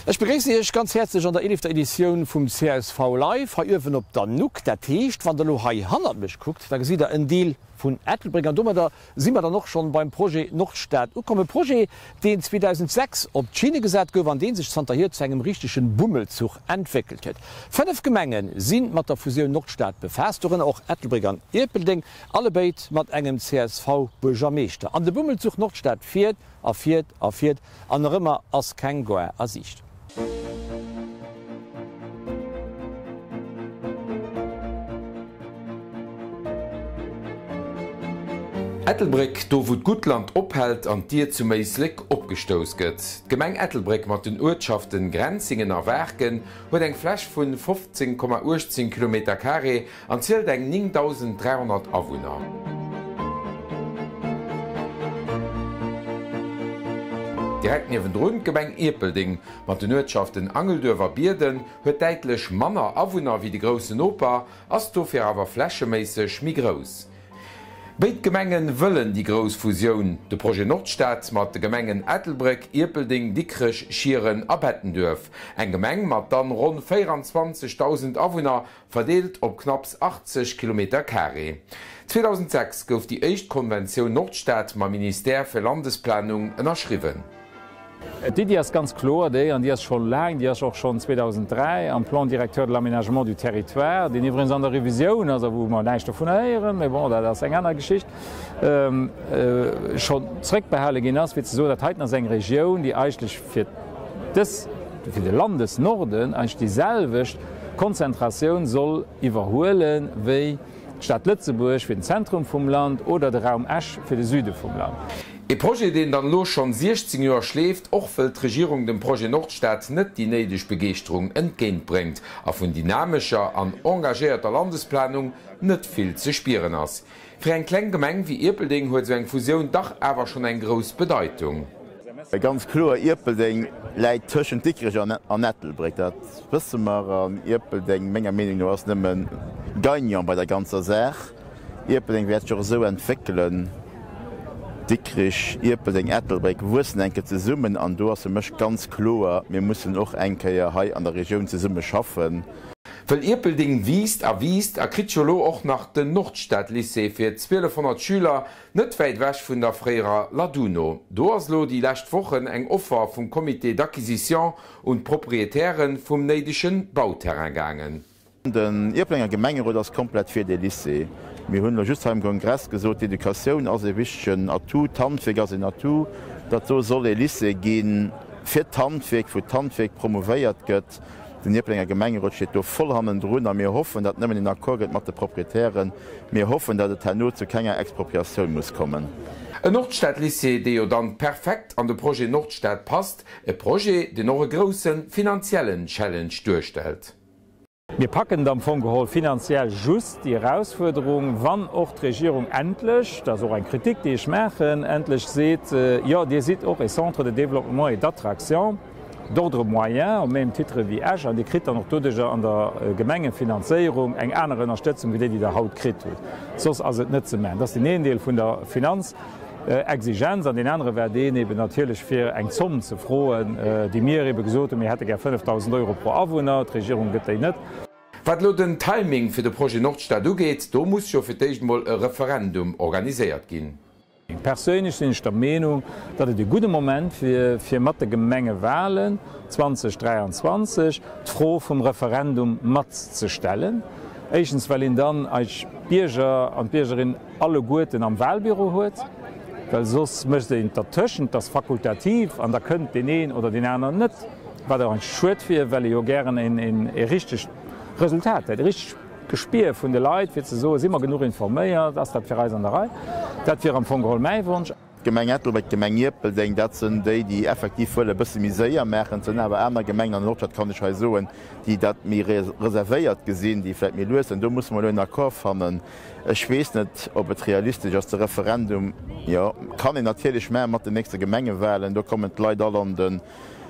Ech begréissen Iech ganz häerzlech an der eelefter Editioun vum csv Live hei uewen op der Nuck. Dat heescht, wann der elo hei hannert mech kuckt, da gesitt der en Deel vun Ettelbréck an domadder si mer dann och schonn beim Projet Nordstad ukomm. E Projet, deen 2006 op d'Schinne gesat gouf an dee sech zanterhier zu engem richtegen Bummelzuch entwéckelt huet. 5 Gemenge si mat der Fusioun Nordstad befaasst, dorënner och Ettelbréck an Ierpeldeng, allebéid mat engem CSV-Buergermeeschter. An de Bummelzuch Nordstad fiert a fiert a fiert an nach ëmmer ass keng Gare a Siicht. Ettelbréck, do wou d'Guttland ophält an d'Dier zum Éislek opgestouss gëtt. D'Gemeng Ettelbréck mat den Uertschaften Grenzingen a Waarken huet eng Fläch vun 15,18 Kilometer carré An zielt eng 9.300 Awunner. Direkt niewendrun d'Gemeng Ierpeldeng mat den Uertschaften Angelduerf a Bierden huet däitlech manner Awunner wéi de groussen Noper, ass dofir awer flächeméisseg méi grouss. Béid Gemengen wëllen déi grouss Fusioun, de Projet Nordstad mat de Gemengen Ettelbréck, Ierpeldeng, Dikrech, Schieren a Bettenduerf. Eng Gemeng mat dann ronn 24.000 Awunner Verdeelt op knapps 80 Kilometer carré. 2006 gouf déi éischt Konventioun Nordstad mam Ministère fir Landesplanung ënnerschriwwen. D'Iddi ass ganz kloer déi, an déi ass scho laang, déi ass och schonn 2003 am Plan directeur de l'aménagement du territoire, deen iwwregens an der Revisioun ass a wou mer näischt dovunner héieren, mä bon, dat ass eng aner Geschicht, schonn zrëckbehale ginn ass, fir ze soen, dat heiten ass eng Regioun, déi eigentlech fir dës, fir de Landesnorden eigentlech déi selwecht Konzentratioun soll iwwerhuele wéi d'Stad Lëtzebuerg fir den Zentrum vum Land oder de Raum Esch fir de Süde vum Land. E Projet, deen dann elo schonn 16 Joer schleeft, och wëll d'Regierung dem Projet Nordstad net déi néideg Begeeschterung entgéint bréngt a vun dynamescher an engagéierter Landesplanung net vill ze spieren ass. Fir eng kleng Gemeng wéi Ierpeldeng huet esou eng Fusioun dach awer schonn eng grouss Bedeitung. Ganz kloer, Ierpeldeng läit tëschent Dikrech an Ettelbréck, dat wësse mer. An Ierpeldeng, menger Meenung no, ass nëmme Gagnant bei der ganzer Saach. Ierpeldeng wäert sech och esou entwéckelen. Dikrich, Ierpeldeng, Ettelbréck wuessen eng Kéier zesummen. An do ass fir mech ganz kloer, mir mussen och eng Kéier hei an der Regioun zesumme schaffen. Well Ierpeldeng wiisst a wiisst a kritt jo lo och nach den Nordstad-Lycée fir 1200 Schüler, net wäit ewech vun der fréierer Laduno. Do ass lo déi lescht Wochen eng Offer vum Comité d'acquisition un d'Proprietären vum néidegen Bauterrain gaangen. Den Ierpelenger Gemengerot ass komplett fir dee Lycée. Mir hunn elo just hei um Kongress gesot, d'Educatioun ass ee wichtegen Atout, d'Handwierk ass een Atout, datt do soll ee Lycée gi fir d'Handwierk, wou d'Handwierk promouvéiert gëtt. Den Ierpelenger Gemengerot steet do voll hannendrun a mir hoffen, datt nëmmen een Accord gëtt mat de Proprietären. Mir hoffen, datt et herno zu kenger Expropriatioun muss kommen. En Nordstad-Lycée, dee jo dann perfekt an de Projet Nordstad passt, e Projet, deen och e grousse finanziellen Challenge duerstellt. Mir packen et am Fong geholl finanziell just déi Erausfuerderung, wann och d'Regierung endlech, dat ass och eng Kritik, déi ech maachen, endlech seet, Jo, Dir sidd och e Centre de développement et d'attraction d'ordre moyen, au même titre wéi Esch, an Dir kritt dann och doduerjer an der Gemengefinanzéierung eng aner Ënnerstëtzung wéi déi, déi Der haut kritt hutt. Soss ass et net ze maachen. Dat ass deen een Deel vun der Finanzexigenz. An deen anere war deen eben natierlech, fir eng Zomm ze froen, déi mir ebe gesot hunn, mir hätte gär 5.000 Euro pro Awunner, d'Regierung gëtt déi net. Wat elo den Timing fir de Projet Nordstad ugeet, do muss jo fir d'éischt emol e Referendum organiséiert ginn. Perséinlech sinn ech der Meenung, datt et e gudde Moment wier, fir mat de Gemengewalen 2023 d'Fro vum Referendum matzestellen. Éischtens, well een dann eis Bierger an d'Biergerinnen alleguerten am Wahlbüro huet, well soss mécht een et dertëschent, et ass fakultativ an da kënnt deen een oder deen aneren net, wat och eigentlech schued wier, well ee jo gären e richtegt Resultat hätt, e richtegt Gespier vun de Leit, fir ze soen, Si mer genuch informéiert? Ass dat fir eis an der Rei? Dat wier am Fong geholl mäi Wonsch. D'Gemeng Ettelbréck, d'Gemeng Ierpeldeng, dat sinn déi, déi effektiv wëlle e bësse méi séier maachen. Et sinn awer aner Gemengen an der Nordstad, kann ech hei soen, déi dat méi reservéiert gesinn, déi vläicht méi lues sinn. Do musse mer elo en Accord fannen. Ech weess net, ob et realistesch ass. De Referendum, jo, kann een natierlech maachen mat den nächste Gemengewahlen. Do kommen d'Leit all an den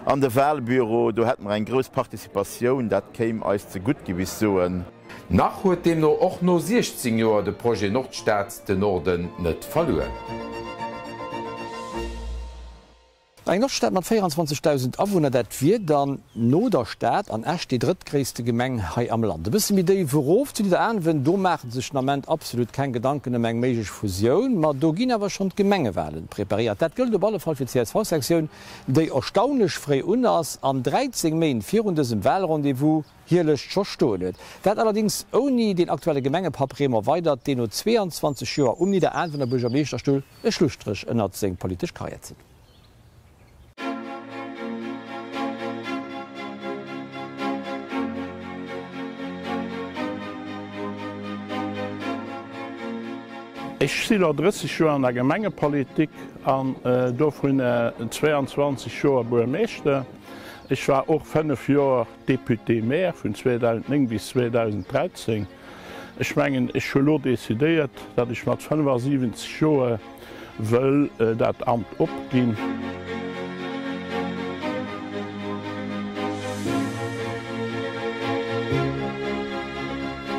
An de Wahlbüro, do hätte mer eng grouss Participatioun, dat kéim eis zegutt, giff ech soen. Nach huet deemno och no 16 Joer de Projet Nordstad den Norden net verluer. Eng Nordstad mat 24.000 Awunner, dat wier dann no der Stad an Esch déi drëttgréisste Gemeng hei am Land. E bësse méi déif erof zu Nidderaanwen, do maache sech den Ament absolut keng Gedanken ëm eng méiglech Fusioun. Ma do ginn awer schonn d'Gemengewalen preparéiert. Dat gëllt op alle Fall fir d'CSV-Sektioun, déi erstaunlech fréi un ass an 13 Méint virun dësem Walrendez-vous hir Lëscht scho stoen huet. Dat allerdéngs ouni den aktuelle Gemengepapp Raymond Weydert, deen no 22 Joer um Nidderaanwener Buergermeeschterstull e Schlusstréch ënnert seng politesch Karriär zitt. Ech si lo 30 Joer an der Gemengepolitik an dovun 22 Joer Buergermeeschter. Ech war och 5 Joer Député-maire vun 2009 bis 2013. Ech mengen, ech hu lo decidéiert, datt ech mat 75 Joer wëll dat Amt opginn.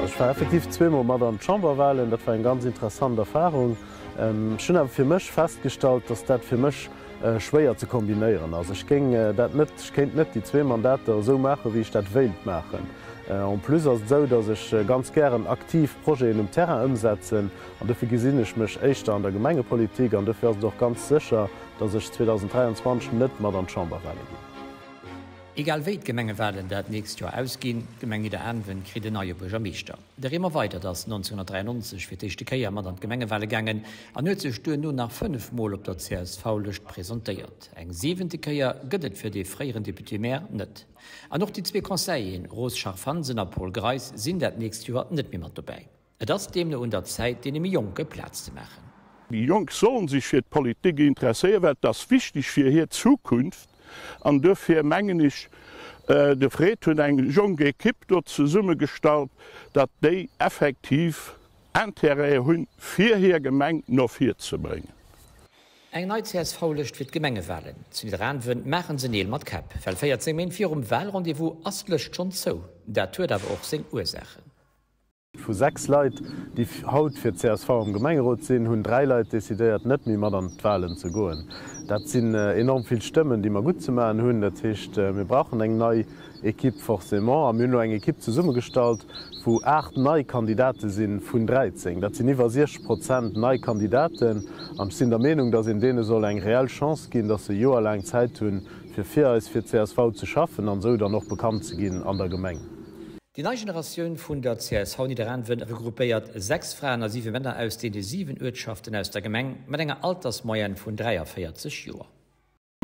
Ech war effektiv zweemol mat an d'Chamberwahlen. Dat war eng ganz interessant Erfahrung. Ech hunn awer fir mech festgestallt, datt dat fir mech schwéier ze kombinéieren ass. Ech géing dat net, ech kéint net déi zwee Mandater esou maachen, wéi ech dat wéilt maachen. En plus ass et esou, datt ech ganz gären aktiv Projeten um Terrain ëmsetzen an dofir gesinn ech mech éischter an der Gemengepolitik an dofir ass et och ganz sécher, datt ech 2023 net mat an d'Chamberwahle ginn. Egal wéi d'Gemengewalen dat nächst Joer ausginn, d'Gemeng Nidderaanwen kritt en neie Buergermeeschter. De Raymond Weydert ass 1993 fir d'éischte Kéier mat an d'Gemengewale gaangen an huet sech duerno nach 5 Mol op der CSV-Lëscht presentéiert. Eng siwente Kéier gëtt et fir dee fréieren Député-Maire net. An och déi zwee Conseilleren Rose Scharff-Hansen a Paul Greis sinn dat nächst Joer net méi mat dobäi. Et ass deemno un der Zäit, deene méi Jonke Plaz ze maachen. Déi Jonk sollen sech fir d'Politik interesséieren, well et ass wichteg fir hir Zukunft. An duerfir mengen ech, de Fred huet eng jonk Equipe do zesummegestallt, datt déi effektiv Intérêt hunn, fir hir Gemeng no vir ze bréngen. Eng nei CSV-Lëscht fir d'Gemengewalen zu Nidderaanwen maachen se Neel mat Käpp, well 14 Méint virum Walrendez-vous ass d'Lëscht schonn zou. Dat huet awer och seng Ursaachen. Vu 6 Leit, déi haut fir csv am Gemengerot sinn, hunn 3 Leit decidéiert, net méi mat an d'Walen ze goen. Dat sinn enorm vill Stëmmen, déi mer gutt ze maachen hunn. Dat heescht, mir brauchen eng nei Equipe forcément. A mir hunn elo eng Equipe zesummegestallt, wou 8 nei Kandidate si vun 13. Dat sinn iwwer 60 Prozent nei Kandidaten. An ech sinn der Meenung, datt een deene soll eng reell Chance ginn, datt se e Joer laang Zäit hunn, fir fir eis, fir csv ze schaffen an esou dann och bekannt ze ginn an der Gemeng. Déi nei Generatioun vun der csv Nidderaanwen regroupéiert 6 Fraen a 7 Männer aus deene 7 Uertschaften aus der Gemeng mat enger Altersmoyenne vun 43 Joer.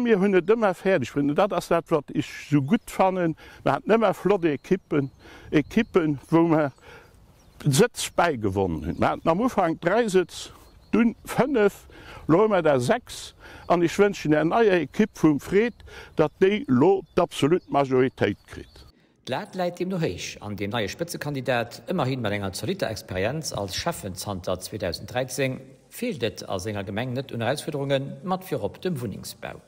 Mir hunn et ëmmer fäerdeg bruet, an dat ass dat, wat ech esou gutt fannen, mer haten ëmmer flott Ekippen, Ekippen, wou mer Sëtz bäigewonnen hunn. Mer haten am Ufank 3 Sëtz, dunn 5, elo hu mer der 6, an ech wënschen där neier Ekipp vum Fred, datt déi elo d'absolut Majoritéit kritt. D'Lat läit deemno héich an deem neie Spëtzekandidat, ëmmerhi mat enger zolitter Experienz als Schäffen zanter 2013, feelt et a senger Gemeng net un Erausfuerderungen, mat virop dem Wunnengsbau.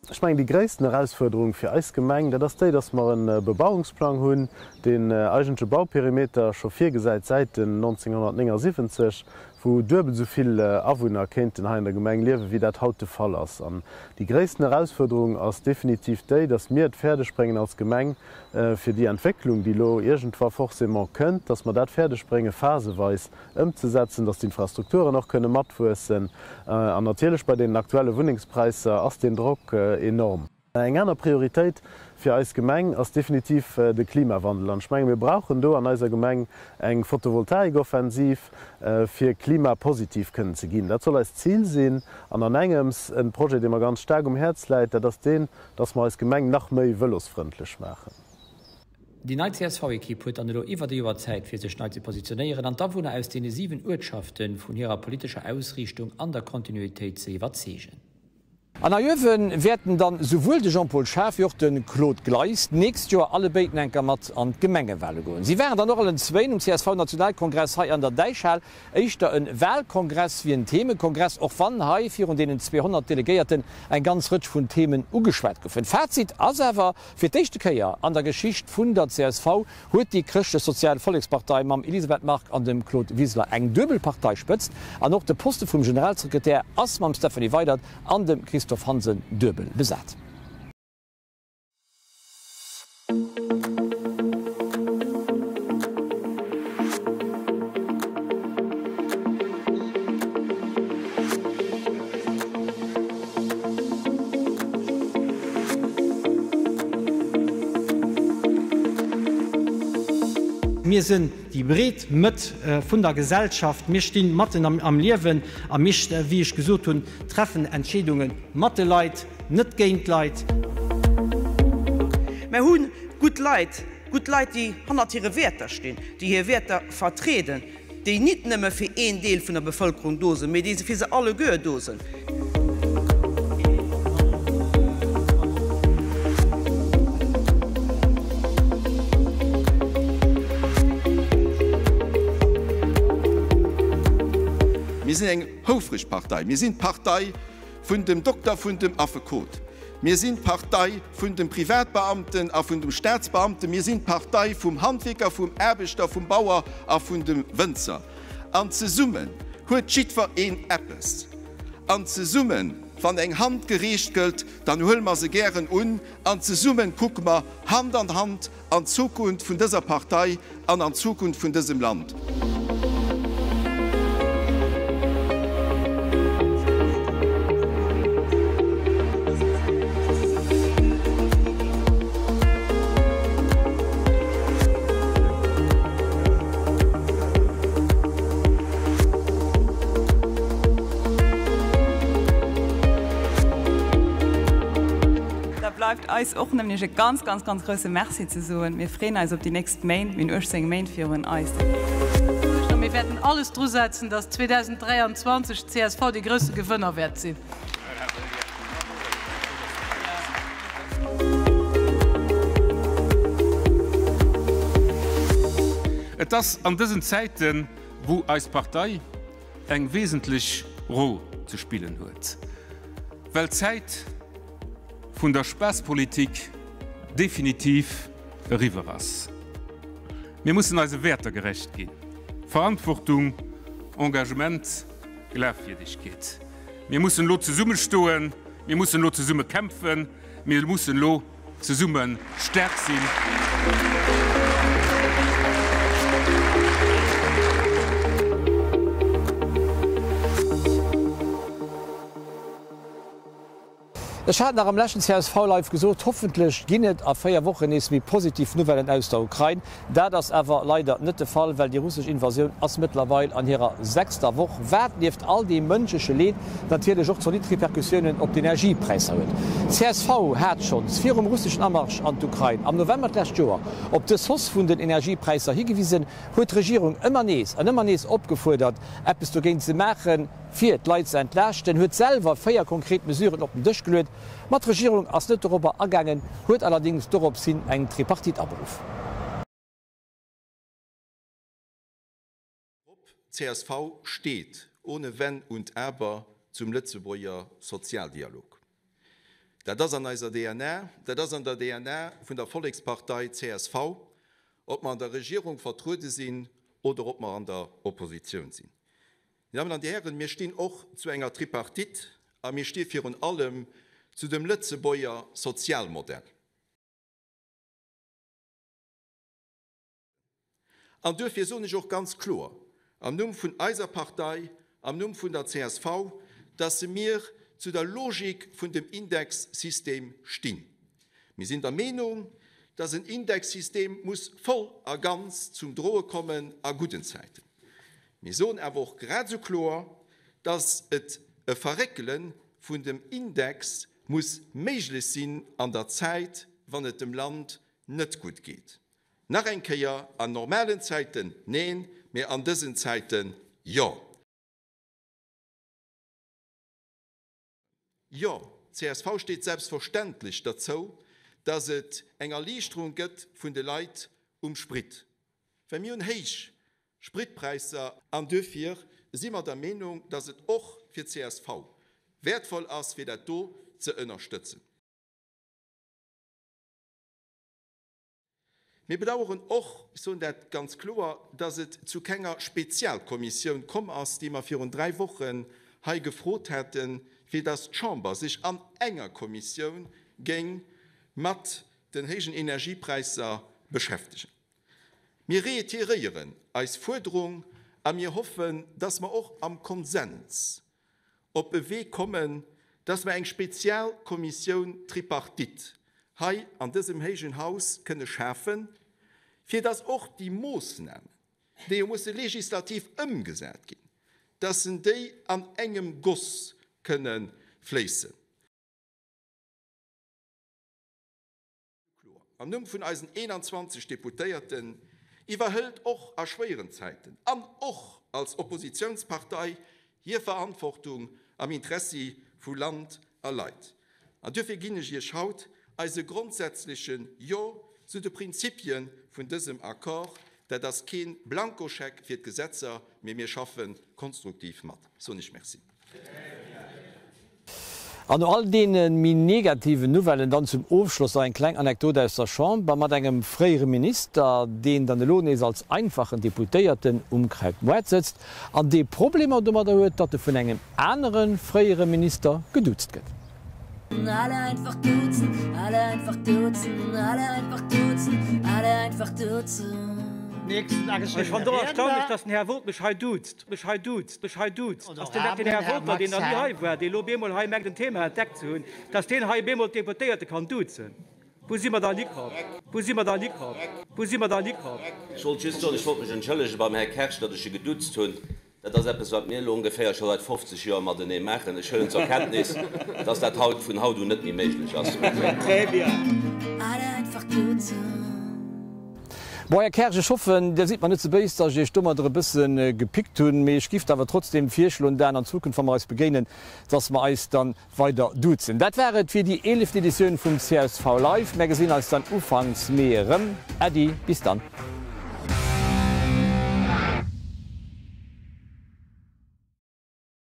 Ech mengen, déi gréissten Erausfuerderung fir eis Gemeng, dat ass déi, dass mer e Bebauungsplang hunn, deen eigentlech e Bauperimeter scho virgesäit säit den 1979, wou duebel esou vill Awunner kéinten hei an der Gemeng liewen, wéi dat haut de Fall ass. An déi gréissten Erausfuerderung ass definitiv déi, dass mir et fäerdeg bréngen als Gemeng, fir déi Entwécklung, déi elo iergendwa forcément kënnt, dass mer dat fäerdeg bréngen, phaseweis ëmzesetzen, dass d'Infrastrukturen och kënne matwuessen. An natierlech bei deenen aktuelle Wunnengspräisser ass deen Drock enorm. Eng aner Prioritéit fir eis Gemeng ass definitiv de Klimawandel. An ech menge mir brauchen do an eiser Gemeng eng Photovoltaikoffensiv, fir klimapositiv kënnen ze ginn. Dat soll eist Zil sinn. An an engems e Projet, dee mer ganz staark um Häerz läit, dat ass deen, dass mer eis Gemeng nach méi vëlosfrëndlech maachen. Déi nei CSV-Ekipp huet dann elo iwwert e Joer Zäit, fir sech nei ze positionéieren an d'Awunner aus deene 7 Uertschafte vun hirer politescher Ausriichtung an der Kontinuitéit ze iwwerzeegen. An hei uewe wäerten dann souwuel de Jean-Paul Schaaf wéi och de Claude Gleis d'nächst Joer allebéid enker mat an d'Gemengewale goen. Si waren dann och allen zwéin um CSV-Nationalkongress hei an der Däichhal. Éischter en Walkongress wéi en Themekongress, och wann hei virun deenen 200 Delegéierten eng ganz Rëtsch vun Themen ugeschwat goufen. Fazit ass awer, Fir d'éischte Kéier an der Geschicht vun der csv huet déi Chrëschtlech-Sozial Vollekspartei mam Elisabeth Margue an dem Claude Wiseler eng duebel Parteispëtzt an och de Poste vum Generalsekretär ass mam Stephanie Weydert an dem Christophe. Christophe Hansen duebel besat. Mir sinn déi breet Mëtt vun der Gesellschaft. Mir sti matten am Liewen a mir, wéi ech gesot hunn, treffen Entscheedunge mat de Leit, net géint d'Leit. Mer hu gutt Leit, gutt Leit, déi hannert hire Wäerter stinn, déi hir Wäerter vertrieden, déi nit nëmme fir een Deel vun der Bevëlkerung do sinn, mee déi fir se alleguer do sinn. Mir sinn eng houfreg Partei. Mir sinn d'Partei vun dem Dokter, vun dem Affekot. Mir sinn d'Partei vun dem Privatbeamten a vun dem Staatsbeamten. Mir sinn d'Partei vum Handwierker, vum Aarbechter, vum Bauer a vun dem Wënzer. An zesummen huet jiddwer een eppes. An zesummen, wann eng Hand gereecht gëllt, dann huele mer se gären un. An zesummen kucke mer Hand an Hand An d'Zukunft vun dëser Partei an an d'Zukunft vun dësem Land. Da bleift eis och nëmmen Iech e ganz, ganz, ganz grousse Merci ze soen. Mir freeën eis op déi nächst Méint. Mir hunn 18 Méint virun eis. A mir wäerten alles drusetzen, dass 2023 d'CSV dee grousse Gewënner wäert sinn. Et ass an dësen Zäiten, wou eis Partei eng wesentlech Roll ze spillen huet, well d'Zäit, vun der Spaasspolitik definitiv eriwwer ass. Mir mussen eise Wäerter gerecht ginn, Verantwortung, Engagement, Glafwierdegkeet. Mir mussen elo zesummestoen, mir mussen elo zesumme kämpfen, mir mussen elo zesumme staark sinn. Ech hat nach am leschten csv Live gesot, hoffentlech ginn et a 4 Wochen nees méi positiv Nouvellen aus der Ukrain. Dat ass awer leider net de Fall, well déi russesch Invasioun ass mëttlerweil an hirer sechster Woch, wat nieft all deem mënschleche Leed natierlech och zolidd Repercussiounen op d'Energiepräisser huet. Csv hat schonns virum russeschen Amarsch an d'Ukrain am November d'lescht Joer op dës Hausse vun den Energiepräisser higewisen, huet d'Regierung ëmmer nees an ëmmer nees opgefuerdert, eppes dogéint ze maachen. Fir d'Leit ze entlaaschten, huet selwer 4 konkret Mesuren op den Dësch geluet, ma d'Regierung ass net dorobber agaangen, huet allerdéngs dorops hin eng Tripartite aberuff. Csv steet ohne Wenn und Aber zum Lëtzebuerger Sozialdialog. Dat ass an eiser DNA, dat ass an der DNA vun der Vollekspartei csv, ob mer an der Regierung vertruede sinn oder ob mer an der Oppositioun sinn. Dir Dammen an Dir Hären, mir stinn och zu enger Tripartite a mir sti virun allem zu dem Lëtzebuerger Sozialmodell. An duerfir soen ech och ganz kloer am Numm vun eiser Partei, am Numm vun der csv, dass mir zu der Logik vun dem Indexsystem stinn. Mir sinn der Meenung, dass en Indexsystem muss voll a ganz zum Droe kommen a gudden Zäiten. Mir soen awer och grad esou kloer, dass et e Verréckele vun dem Index muss méiglech sinn an der Zäit, wann et dem Land net gutt geet. Nach eng Kéier, an normalen Zäiten neen, mä an dësen Zäiten jo. Jo, csv steet selbstverständlech derzou, dass et eng Erliichterung gëtt vun de Leit um Sprit, well mir hunn héich Spritpräisser. An duerfir si mer der Meenung, dass et och fir csv wäertvoll ass, fir dat do ze ënnerstëtzen. Mir bedauern och, ech soen dat ganz kloer, dass et zu kenger Spezialkommissioun komm ass, déi mer virun dräi Wochen hei gefrot haten, fir dass d'Chamber sech an enger Kommissioun géing mat den héijen Energiepräisser beschäftegen. Mir reiteréieren eis Fuerderung a mir hoffen, dass mer och am Konsens op e Wee kommen, dass mer eng spezial Kommissioun tripartite hei an dësem héijen Haus kënne schafen, fir dass och déi Moosnamen, déi jo musse legislativ ëmgesat ginn, dass en déi an engem Goss kënne fléissen. Kloer, am Numm vun eisen 21 Deputéierten, iwwerhëlt och a schwéieren Zäiten an och als Oppositionspartei hir Verantwortung am Interessi vu Land a Leit. An duerfir ginn ech Iech haut eise grondsätzleche Jo zu de Prinzipie vun dësem Accord. Dat ass kee Blankoscheck fir d'Gesetzer, mee mir schaffe konstruktiv mat. Soen ech Merci. An no all deene méi negativen Nouvellen dann zum Ofschloss nach eng kleng Anekdot aus der Chamber mat engem fréiere Minister, deen dann elo nees als einfachen Deputéierten um Krautmoart sëtzt an dee Problemer domadder huet, datt e vun engem anere fréiere Minister geduuzt gëtt. Alle einfach duzen, alle einfach duzen, alle einfach duzen, alle einfach duzen. Ech fannen et och erstaunlech, dass den Här Wolff mech hei duzt. Mech hei duzt, mech hei duzt. Ass denn dat den Här Wolter, deen nach ni hei war, dee elo op eemol hei mengt en Thema entdeckt ze hunn, dass deen hei op eemol d'Deputéierte kann duzen? Wou si mer dann hikomm? Wou si mer dann hikomm? Wou si mer dann hikomm? Ech wollt just soen, ech wollt mech entschëllege beim Här Kersch, datt ech e geduzt hunn. Dat ass eppes, wat mir elo ongeféier scho seit 50 Joer matenee maachen. Ech huelen zur Kenntnis, datt dat haut, vun haut un net méi méiglech ass. Très bien. Alle einfach duzen. Bon, Här Kersch, ech hoffen, Dir sidd mer net ze béis, dass ech Iech domadder e bësse gepickt hunn, mee ech giff awer trotzdem virschloen, Dan, an Zukunft, wa mer eis begéinen, dass mer eis dann weider duzen. Dat war et fir déi eeleft Editioun vum csv Live. Mär gesinn eis dann ufanks Mee erëm. Äddi, bis dann.